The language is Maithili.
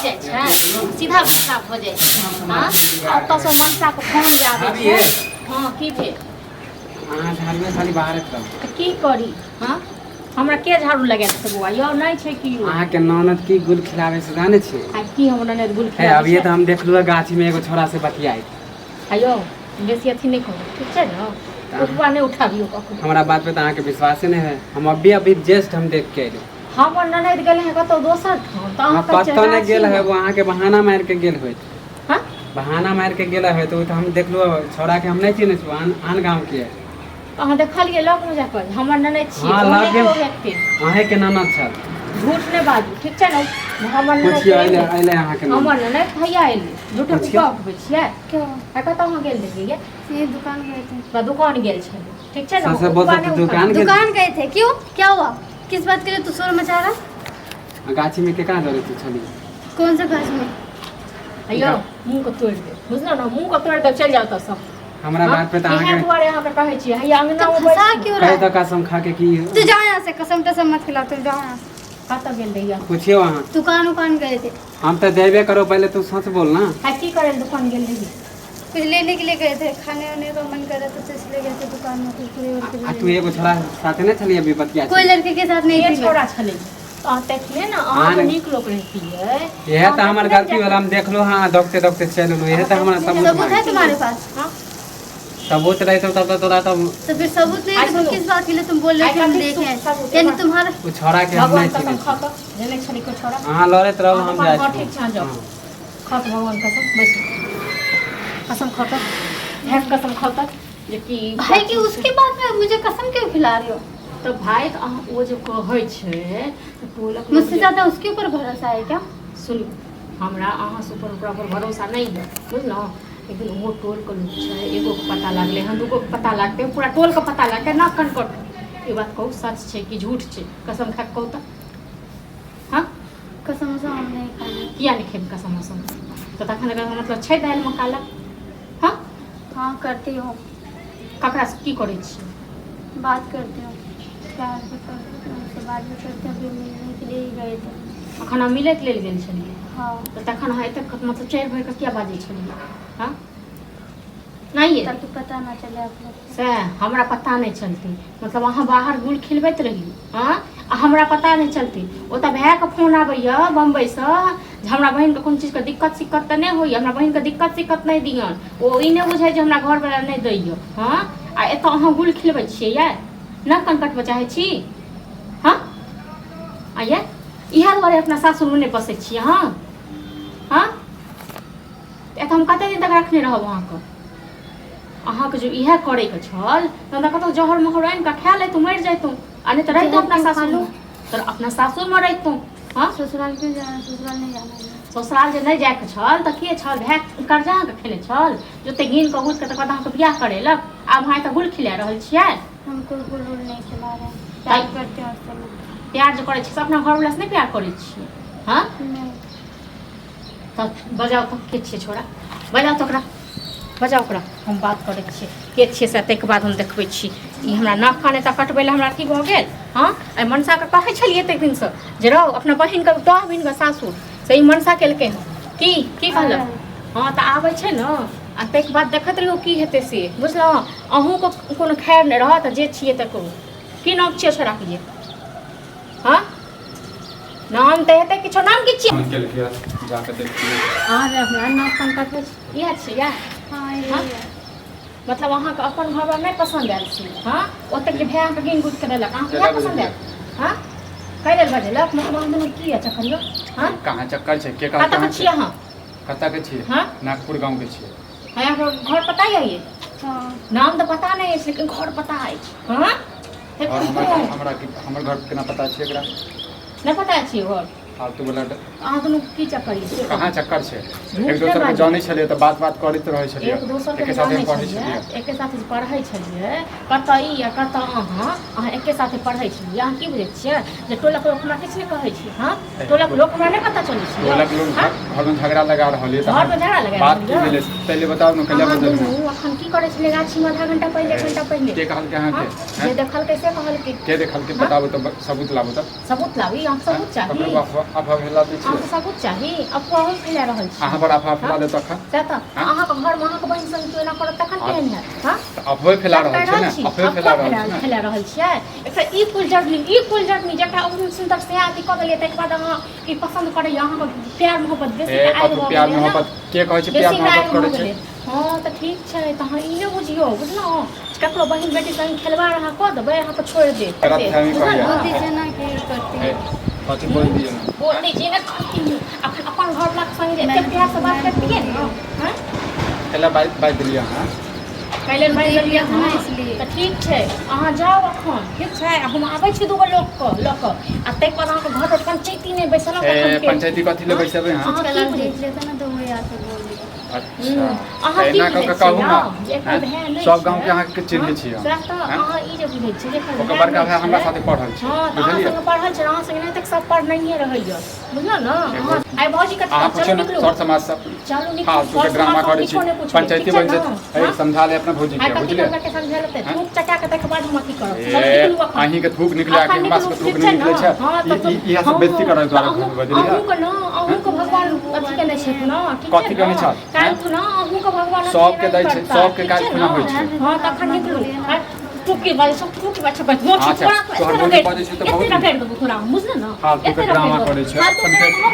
जाइ छै सीधा गुस्सा भऽ जाइ छै। हँ, ओतऽसँ मनसाके फोन जे आबै छै। हँ, की भेल? अहाँ झाड़ुए खाली बाहर रहू। तऽ की करी? हँ, हमरा के झाड़ू लगा देतै बौआ यौ? नहि छै कियो। अहाँके ननद की गुल खिलाबै से जानै छियै? आ की हमर ननद गुल हे खिलाबै अभिये छै? तऽ हम देखलहुँ गाछीमे एगो छोड़ा से बतियाइत। आ यौ, बेसी अथी नहि करू, ठीक छै ने? ओतबा नहि उठाबियौ कखनो। हमरा बात पे तऽ अहाँके विश्वासे नहि है। हम अभी अभी जस्ट हम देख के अयलहुँ। हमर ननद गेलै हँ कतहु दोसर ठाम तऽ अहाँ कहै छियै कतऽ नहि गेल गाछीमे। है वो, अहाँके बहाना मारि के गेल होइत। हँ, बहाना मारि के गेल है तऽ ओ तऽ हम देखलहुँ छौड़ाके, हम नहि चिन्है छी, आन आन गाँवके है। अहाँ देखलियै लगमे जाकऽ हमर ननद छियै? हँ, ओहने लगे। केओ हेतै। अहेँके ननद छल। झूठ नहि बाजू, ठीक छै ने? हमर ननद पुछियौ, अयलै एलै। अयलै अहाँके ननद? हमर ननद भैया एलै? झूठे पुछियौ। कुका उठबै छियै। क्या हुआ? आ कतऽ अहाँ गेल रहियै यै? ये दुकान गए थे। बा, दुकान गेल छलै, ठीक छै ने? सबसे ओतबा बोलतै नहि तऽ उठा- दुकान गेल। दुकान गए थे, क्यों, क्या हुआ, किस बात के लिए तू शोर मचा रहा? गाछीमे केकरा जरे तू छली? कौन सा गाछ में? यौ, मुँह के तोड़ि देब, बुझलहुँ ने? मुँह के तोड़ि देब, चलि जाउ तऽ सब। हमरा बात पे तऽ इएह अहाँके दुआरे अहाँके कहै छियै, हैया अङ्गना तो मे फंसा बैसू। क्यों रहा कहि है? तऽ कसम खा के की तू जाओ यहाँ से, कसम तसम मत खिलाओ, तुम जाओ यहाँ से। कतऽ गेल रहियै? पुछियौ अहाँ। दुकान उकान गए थे। हम तऽ जेबे करो, पहिले तू सच बोल ना। आ की करै लए दुकान गेल रहियै? कुछ लेने के लिए गए थे, खाने वाने का मन कर रहा था तो इसलिए गए थे दुकान में कुरकुरे आ वुरकुरे तू लेने। एगो छोड़ा साथे नहि छलियै अभी बतिया? कोई लड़के के साथ नहीं के थी मैं। छोड़ा छलै? तऽ अहाँ देखलियै ने, अहाँ अहाँ तऽ ने- नीक लोक रहितियै। इएह तऽ हमर गलती भेल। हम देखलहुँ हँ, दौगते दौगते चलि एलहुँ। इएह तऽ हमरा सबूत सबूत है मांगे। तुम्हारे पास? हँ। सबूत रहितौ तब तऽ तोरा तऽ तो फिर सबूत नहीं है आई तो फिर सुनो। किस बात के लिए तुम बोल रहे आई हो कि हम कथी देखे हैं? सबूत? यानी तुम्हारा ओ छौड़ाके हम भगवान नहि कसम चिन्है खा छी। कऽ जे नहि छलै कोइ छोड़ा। अहाँ लड़ैत रहू, अहाँ हम दुकान जाइ हँ, छी। ठीक छै, अहाँ जाउ। हँ। खा तऽ भगवान कसम, बैसू, कसम खा तऽ भाय, कसम खा तऽ जे कि भाई की उसके बाद में मुझे कसम क्यों खिला रहे हो? तऽ भाय, तऽ अहाँ ओ जे कहै छै तऽ टोलक लोक मुझसे जे- ज्यादा उसके ऊपर भरोसा है क्या? सुनू, हमरा अहाँसँ ऊपर ओकरा पर भरोसा नहि यऽ, बुझलहुँ? लेकिन ओहो टोलके लोक छै। एगोके पता लागलै हन, दूगोके पता लागतै, पूरा टोलके पता लागतै। नाक कान कटतै। ई बात कहू, सच छै कि झूठ छै? कसम खा कऽ कहू तऽ। हँ। कसम से हम नहीं खाएंगे। किया नहि खेबै कसम उसम? तऽ तखन एकर मतलब छै दालिमे काला? हँ? हाँ, करती हूँ। ककरासँ की करै छियै? बात करती हूँ, प्यार भी करती हूँ, उससे बात भी करती हूँ। अभी मिलने के लिए ही गए थे। अखन अहाँ मिलैके लेल गेल छलियै? हाँ। तऽ तखन अहाँ एतेक मतलब चढ़ि भरि कऽ किया बाजै छलियै? हँ, नहि ये? ताकि पता ना चले आप लोग को। सएह हमरा पता नहि चलतै? मतलब अहाँ बाहर गुल खिलबैत रहियौ, हँ, आ हमरा पता नहि चलतै? ओतऽ भायके फोन आबैए बम्बइसँ जे हमरा बहिनके कोनो चीजके दिक्कत सिक्कत तऽ नहि होइए, हमरा बहिनके दिक्कत सिक्कत नहि दियौन, ओ ई नहि बुझै जे हमरा घरवला नहि दैए। हँ, आ एतऽ अहाँ गुल खिलबै छियै यै? नख कान कटबऽ चाहै छी? हँ, आ यै, इएह दुआरे अपना सासुरमे नहि बसै छी अहाँ? हँ, एतऽ हम कते दिन तक रखने रहब अहाँके? अहाँके जो इएह करैके छल तहन तऽ कतहु जहर महर आनि कऽ खा लैतहुँ, मरि जैतहुँ, आ नहि तऽ रहितहुँ जहर अपना क्यों खा सासुरमे लूँ? तऽ अपना सासुरमे रहितहुँ। हँ। ससुराल क्यों जाना? ससुराल नहीं जाना है। ससुराल जे नहि जाइके छल तऽ के छल? भाय कर्जा अहाँके खेने छल जे ओते गिन कऽ गुजि कऽ तकर बाद अहाँके बियाह करेलक? आब अहाँ एतऽ गुल खिला रहल छियै? हम कोई गुल उल नहीं खिला रहे हैं, प्यार करते हैं उससे मैं। प्यार जे करै छियै से अपना घरवलासँ नहि प्यार करै छियै? हँ? नहीं। तऽ बजाउ तऽ, के छियै छोड़ा? बजाउ तऽ ओकरा, बजाउ ओकरा, हम बात करै छियै के छियै से। ताहिके बाद हम देखबै छी। ई हमरा नाक कान एतऽ कटबै लए हमरा अथी भऽ गेल। हँ, एहि मनसाके कहै छलियै एतेक दिनसँ जे रौ, अपना बहिनके दह बहिनके सासुर से ई मनसा केलकै हँ। की की कहलक? हँ, तऽ आबै छै ने, आ ताहिके बाद देखैत रहियौ की हेतै से, बुझलहुँ? अहूँके कोनो खैर नहि रहत जे छियै तकरो। की नाम छियै छोड़ाके ये? हँ, नाम तऽ हेतै किछो। नाम की छियै? फोन केलकै, जाके देखियै। अहाँ जे हमरा नाक कान कटबै छी, इएह छियै इएह? हाँ, यही हाँ? है। मतलब अहाँके अपन घरवाला नहि पसन्द आयल छै? हँ, ओतेक जे भाय अहाँके गिन गुज कऽ देलक, अहाँके इएह पसन्द आयल? हँ, कै लेल बजेलक? मतलब अहाँ दुनू की यऽ चक्कर यौ? हँ? कहाँ चक्कर छै? के कहलकै? कतऽ के अहाँके? छियै अहाँ? कतऽ के छियै? हँ? नागपुर गाँव के छियै। हँ, अहाँके घर पता यऽ ये? हाँ। नाम तऽ पता नहि अछि, लेकिन घर पता अछि। हँ। और हमरा हमरा हमर घर केना पता छै एकरा? नहि पता छै घर? फालतू वाला। अहाँ दुनू की चक्कर यऽ से कहू। कहाँ चक्कर छै? झूठ एक नहि दोसर के बाजू। जानै छलियै तऽ बात बात करैत रहै छलियै। एक दोसर के एके साथे जानै हम पढ़ै छलियै? छलियै। एके साथे जे पढ़ै छलियै, कतऽ ई आ कतऽ अहाँ? अहाँ एके साथे पढ़ै छलियै। अहाँ की बुझै छियै जे टोलक लोक हमरा किछु नहि कहै छै? हँ, टोलक लोक हमरा नहि पता चलै छै? टोलक लोग हँ? घर में झगड़ा लगा रहल है। घरमे झगड़ा लगा बात रहल की यऽ? भेलै पहिले बताउ ने, कहिया अहाँ बदलू? दुनू अखन की करै छलियै गाछीमे आधा घंटा पहिले, एक घंटा पहिले? के कहलकै हँ? अहाँके? जे देखलकै से कहलकै। के देखलकै? हँ? बताबू तऽ, सबूत लाबू तऽ। सबूत लाबी? अहाँ सबूत चाही? ककरो अफवाह अफवाह फैला दै छियै। अहाँके सबूत चाही? अफवाह हम फैला रहल छी? अहाँ पर अफवाह फैला देत तखन? सएह तऽ। हाँ? अहाँके घरमे अहाँके बहिन संग केओ एना करत तखन हाँ। केहन हैत? हाँ, तऽ अफवाह फैला रहल कर छै ने छी, अफवाह फैला अफवाह रहल छै ने। फैला रहल छियै। एकटा ई कुल जरनी, ई कुल जरनी जकरा ओहन सुन्दर से अथी कऽ देलियै, ताहिके बाद अहाँ ई पसन्द करैया? अहाँके प्यार मोहब्बत बेसी ए तऽ आगि कतौ भऽ प्यार गेलै ने। मोहब्बत के कहै छै? प्यार बेसी मोहब्बत आगि भऽ करै छै। गेलै। हँ, तऽ ठीक छै, तऽ अहाँ ई नहि बुझियौ, बुझलहुँ? ककरो बहिन बेटी संग खेलवाड़ अहाँ कऽ देबै, अहाँके छोड़ि देब। गलतफहमी बुझलहुँ कहैया। ने? बोल दीजिए ना कि करती ए है। कथी बोल दियै ना? बोल दीजिए ना करती हूँ। अखन अपन घरवला के संग जे एते प्यार से बात करतियै ने, हँ? कैला बाजि बाजि देलियै अहाँ? कैले बाजि देलियै? देख लिअ हँ ने इसलिए। तऽ ठीक छै, अहाँ जाउ अखन, ठीक छै? आ हम आबै छी दूगो लोकके लऽ कऽ, आ ताहिके बाद अहाँके घर पर पंचैती नहि बैसलहुँ ए तखन फेर। पंचायती कथी ले हँ? बैसेबै अहाँ? अहाँ कल की आप बुझै देख लेते ना तो वही आके बोल दिया। अच्छा, अहाँ तऽ की एना कऽ बुझै कऽ छियै कहू ने ने जे एकर आँय? भाय नहि सब छै? गाँवके अहाँके चिन्है हँ? छी हम। सएह तऽ। आँय? अहाँ ई जे बुझै छियै जे एकर ओकर भाय बड़का नहि भाय हमरा छै। साथे पढ़ल छै। हँ, तऽ अहाँ बुझलियै? संगे पढ़ल छै, अहाँ संगे नहि तऽ सब पढ़नैये रहैया, बुझलहुँ ने? अहाँ आइ भौजी कथी अहाँ चलू पूछियौ ने निकलू, सर समाज सब। चलू निकलू। फालतू के सर ड्रामा समाज करै किछो छी। नहि पुछबै, पंचायती ठीक छै बनि ने? जेतै। हँ? समझा ले अपना भौजी आइ के, कथी बुझलियै? करबै के समझा लेतै? हँ? थूक चटा के ताहिके बाद हम अथी करब। चलू ए निकलू अखन। अहीं के थूक निकले अखन कि हमरा निकलू, सबके थूक ठीक नहि छै निकलै ने? छै? हँ, ई तऽ ई इएह सब बेइज्जती करै दुआरे अहूँ बजलियै। अहूँके ने, अहूँके भगवान अथी केने छथि ने, ठीक छै कथी केने ने? छथि? काल्हि खुना अहूँके भगवान अथी सबके नहि दै छै, करता, सबके ठीक काल्हि छै खुना ने? होइ छै। हँ, तखन निकलू। आ, टुकी बाजै सब, टुकी बाजै छै, मोछ अच्छा, तोरा तोहर एते भौजी रगड़ि बाजै छै तऽ एते बहुत रगड़ि देबौ तोरा, बुझल ने? फालतू के एते ड्रामा रगड़ि करै देबौ। छै। फालतू के पंचायत हम